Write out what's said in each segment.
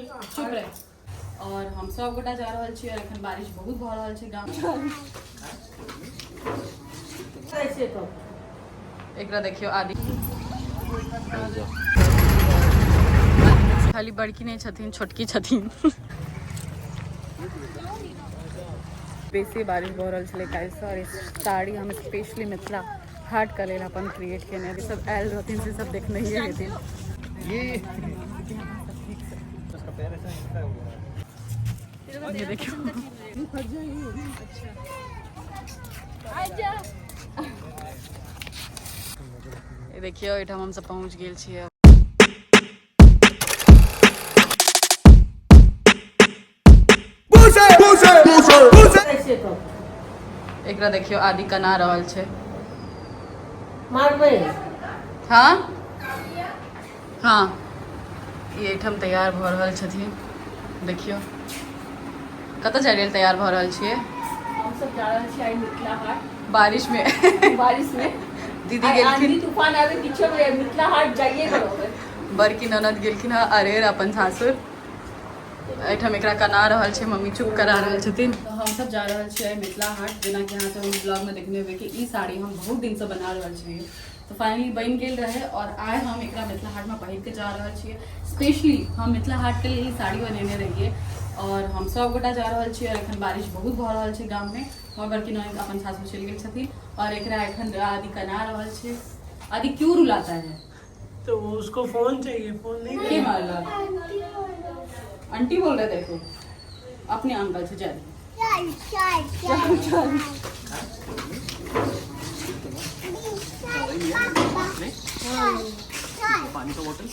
चुप रह। और हम सब गोटा जा रहल छी और एखन बारिश बहुत भऽ रहल छै गाम। एकरा देखियौ आदि खाली बड़की नहि छथिन, छोटकी छथिन। बेसी बारिश भऽ रहल छलै काल्हिसँ और साड़ी हम स्पेशली मिथिला हाट के लेल अपन क्रिएट केने सब आयल रहथिन से सब देखनहिए हेथिन। ये देखियो, ये देखियो, एहिठाम हमसब पहुँच गेल छियै। एकरा देखियो, आदि कना रहल छै। मारबै। हाँ हाँ, ई एहिठाम तैयार भऽ रहल छथिन। देखियो, कतऽ जाय लेल तैयार भऽ रहल छियै? हमसब जा रहल छियै मिथिला हाट। बारिश में? बारिश में। दीदी आइ आंधी गेलखिन, तूफान आबे, किछो भी, मिथिला हाट जाइए के रहबै। बड़की ननद गेलखिन हँ अरेर अपन सासुर। एहिठाम एकरा कना रहल छै, मम्मी चुप करा रहल छथिन। तऽ हमसब जा रहल छियै मिथिला हाट। जेनाकि अहाँ सब ब्लॉग में देखने हेबै कि ई साड़ी हम बहुत दिनसँ बना रहल छियै, तऽ फाइनली बनि गेल रहै और आइ हम एकरा मिथिला हाटमे पहिर के जा रहल छियै। स्पेशली हम मिथिला हाटके लेल ई साड़ी बनेने रहियै और हम सब गोटा जा रहल छियै और एखन बारिश बहुत भऽ रहल छै गाममे। हमर बड़की ननद अपन सासुर चलि गेल छथिन और एकरा एखन आदि कना रहल छै। आदि क्यों रुलाता है? तो उसको फोन चाहिए, फोन नहीं। के मारला? आंटी बोल रहे, देखो अपने अंकल से जा। चल चल चल चल। पानी का बोतल।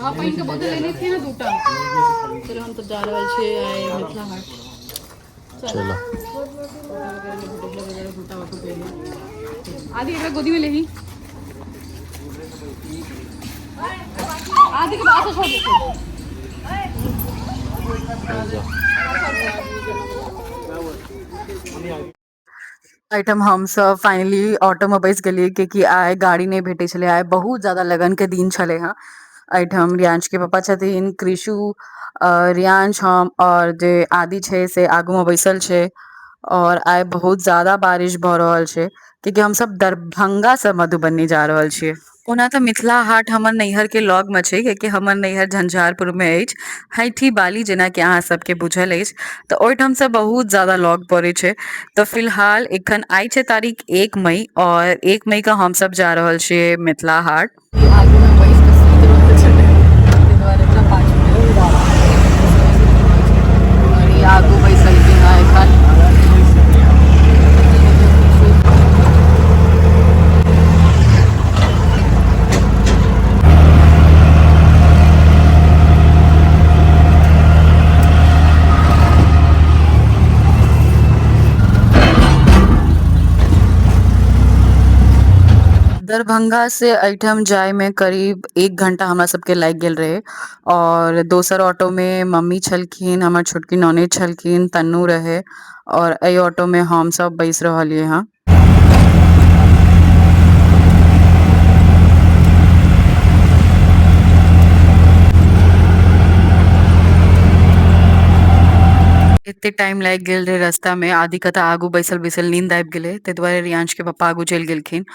हाँ, पानी के बोतल लेनी थी ना दूटा। चलो, हम तो जा रहल छियै आइ मिथिला हाट। चलो। आदि, एकरा गोदी में लेही। आदि के पास छोड़ दे। एहिठाम हमसब फाइनली ऑटो में बैस गेलियै, कियाकि आइ गाड़ी नहि भेटै छलै। आइ बहुत ज्यादा लगन के दिन छलै हँ। एहिठाम रियांश के पापा छथिन, कृषु, रियांश, हम और जे आदि छै से आगू में बैसल छै। और आइ बहुत ज्यादा बारिश भऽ रहल छै, कियाकि हमसब दरभंगा से मधुबनी जा रहल छियै। ओना तऽ मिथिला हाट हमर नैहर के लग में छै, कियाकि हमर नैहर झंझारपुर में अछि, हैठी बाली जेनाकि अहाँ सबके बुझल अछि, तऽ ओहिठाम से बहुत ज्यादा लग पड़ै छै। तऽ फिलहाल एखन आइ छै तारीख 1 मई और 1 मई के हमसब जा रहल छियै मिथिला हाट। आगू में बैस कऽ सुति रहल छलै, ताहि दुआरे एकरा पाछू में और ई आगू बैसलखिन हँ एखन। दरभंगा से एहिठाम जाय में करीब 1 घंटा हमरा सबके लागि गेल रहे। और दोसर ऑटो में मम्मी छलखिन, हमर छोटकी ननैद छलखिन, तन्नू रहे और एहि ऑटो में हम सब बैस रहलियै हँ। एते टाइम लागि गेल रहे रास्ता में, आदि के तऽ आगू बैसल बैसल नींद आबि गेलै, ताहि दुआरे रियांश के पप्पा आगू चलि गेलखिन।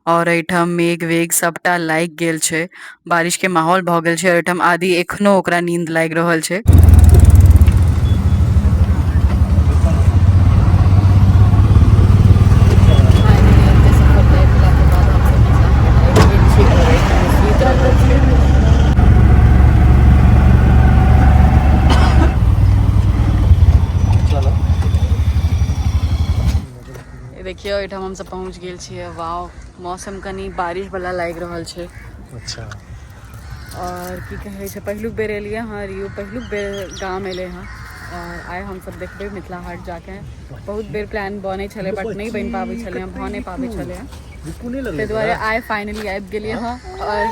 और एहिठाम मेघ वेग सबटा लागि गेल छै, बारिश के माहौल भऽ गेल छै। एहिठाम आदि एखनो ओकरा नींद लागि रहल छै। फाइनली एते सफर तय केलाके बाद हमसब मिथिला हाट आबि गेल छी और एहिठाम सुति रहल छी। चलो। ई देखियौ, एहिठाम हमसब पहुँच गेल छियै। वाव, मौसम कनि बारिश वाला लागि रहल छै। और की कहै छै, पहिलुक बेर एलियै हँ, रियो पहिलुक बेर गाम एलै हँ और आइ हमसब देखबै मिथिला हाट जाके। बहुत बेर प्लान बनै छलै, बट नहि बनि पाबै छलै हँ, भऽ नहि पाबै छलै हँ। रुकू, नहीं लगलै। ताहि दुआरे आइ फाइनली आबि गेलियै हँ। और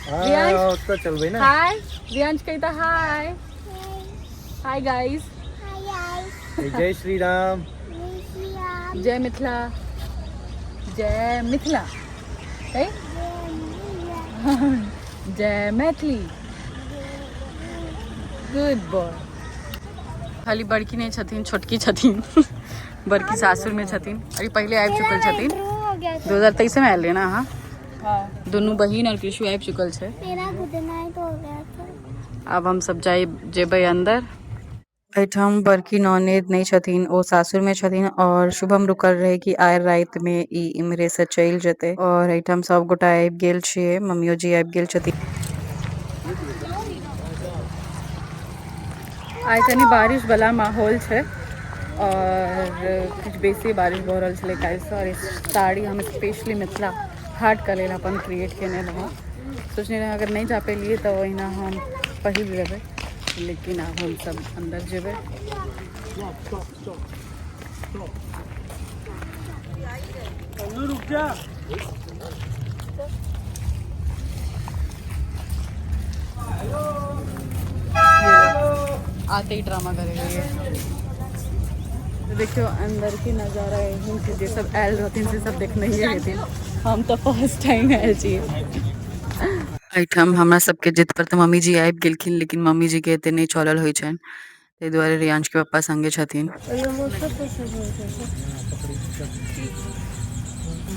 रियांश। ओतऽ चलबै ना। हाय रियांश, कही तऽ हाय। Hi guys. जय श्री राम। जय मिथिला, जय मिथिला कही, जय मैथिली। Good boy. खाली बड़की नहीं छथिन, छोटकी छथिन। बड़की सासुर में छथिन, अभी पहले आबि चुकल छथिन। हो गया। 2023 में आयल रहे ना अहाँ? हाँ। दुनू बहिन और कृषु आबि चुकल छै। मेरा गुड नाइट हो गया था। आब हम सब जाय जेबै अंदर। एहिठाम बड़की ननैद नहि छथिन, ओ सासुर में छथिन और शुभम रुकल रहे कि आइ राति में ई इम्हरे से चलि जेतै। और एहिठाम सब गोटा आबि गेल छियै, मम्मियो जी आबि गेल छथिन। आइ कनि बारिश वाला माहौल छै और किछु बेसी बारिश भऽ रहल छलै काल्हिसँ। और साड़ी हम स्पेशली मिथिला हाट के लेल अपन क्रिएट केने रहौं। सोचने रहौं अगर नहि जा पेलियै तऽ ओहिना हम पहिर लेबै, लेकिन आब हम सब अंदर जेबै। रुक जा। आते ही ड्रामा करेगा ये। तो देखियो अंदर के नज़ारा एहन छै, जे सब आयल रहथिन से सब देखने ही हेथिन। हम तऽ फर्स्ट टाइम आयल छियै एहिठाम। हमरा सबके जिद पर तऽ मम्मी जी आबि गेलखिन, लेकिन मम्मी जी के एते नहि चलल होइ छनि, ताहि दुआरे रियांश के पप्पा संगे छथिन।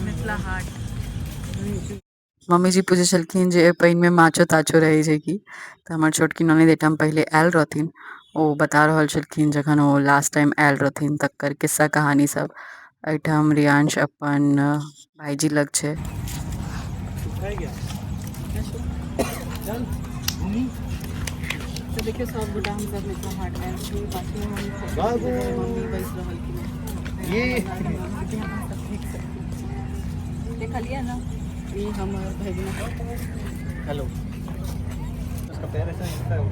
मिथिला हाट। मम्मी जी पूछै छलखिन जे एहि पानिमे माछो ताछो रहै छै की, तऽ हमर छोटकी ननैद एहिठाम पहिले आयल रहथिन। ओ बता रहल छलखिन जखन ओ लास्ट टाइम आयल रहथिन तकर किस्सा कहानी सब। एहिठाम रियांश अपन भाईजी लग छै। है क्या? चल घूमी। तऽ देखियौ, सब गोटा हमसब मिथिला हाट आयल छी। पाछू हम बाबू। मम्मी बैस रहलखिन। ये। देखलिए ना? ई हमर भगिना। हेलो। उसका पैर ऐसा हिलता है वो।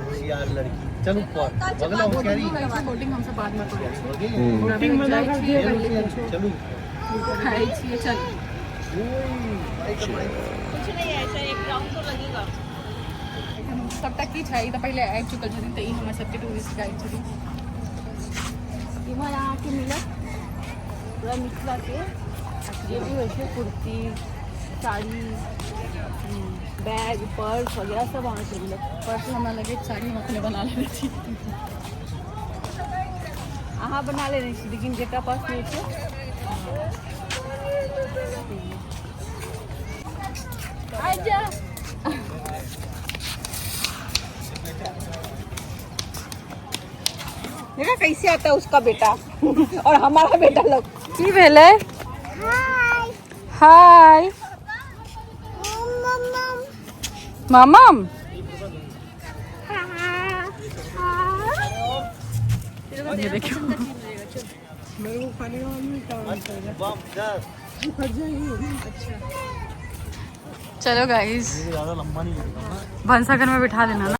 होशियार लड़की। चल ऊपर बगल होशियारी। बोटिंग हमसब बादमे करै छी। बोटिंग मना कर दिया। पहिले किछो चलू। खाइ छियै, चल। कुछ नहीं, ऐसा एक राउंड तो लगेगा। सबटा की छै, ई तऽ पहिले आबि चुकल छथिन, तऽ ई हमर सबके टूरिस्ट गाइड छथिन। इम्हर अहाँके मिलत पूरा मिथिला के जे भी होइ छै, कुर्ती, साड़ी, बैग, पर्स वगैरह सब अहाँके मिलत। पर्स हमरा लगै साड़ी हम अपने बना लेने छी। अहाँ बना लेने छी, लेकिन जेकरा पास नहि छै। आजा। देखा कैसे आता है उसका बेटा और हमारा बेटा लोग। की भेलै? हाय। हाय। मम्मा। मामम। हाँ हाँ। ये देखियो। मेरे को खाने का मन नहीं था। बम 10। फट जाएगी। चलो गाइस। ज्यादा लंबा नहीं लगेगा। भनसाघर में बिठा देना ना।